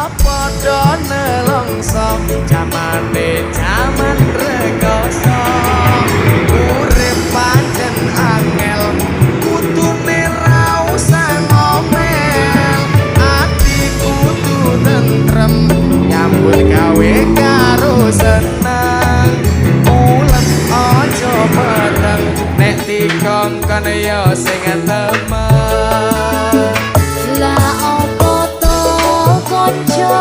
Padha nelongso, jamane jaman rekoso. Urip pancen angel, kudune ra usah ngomel. Ati kudu tentrem, nyambut gawe karo seneng. Ulet aja peteng, nek dikongkon ya sing temen. Lah opo to, konco?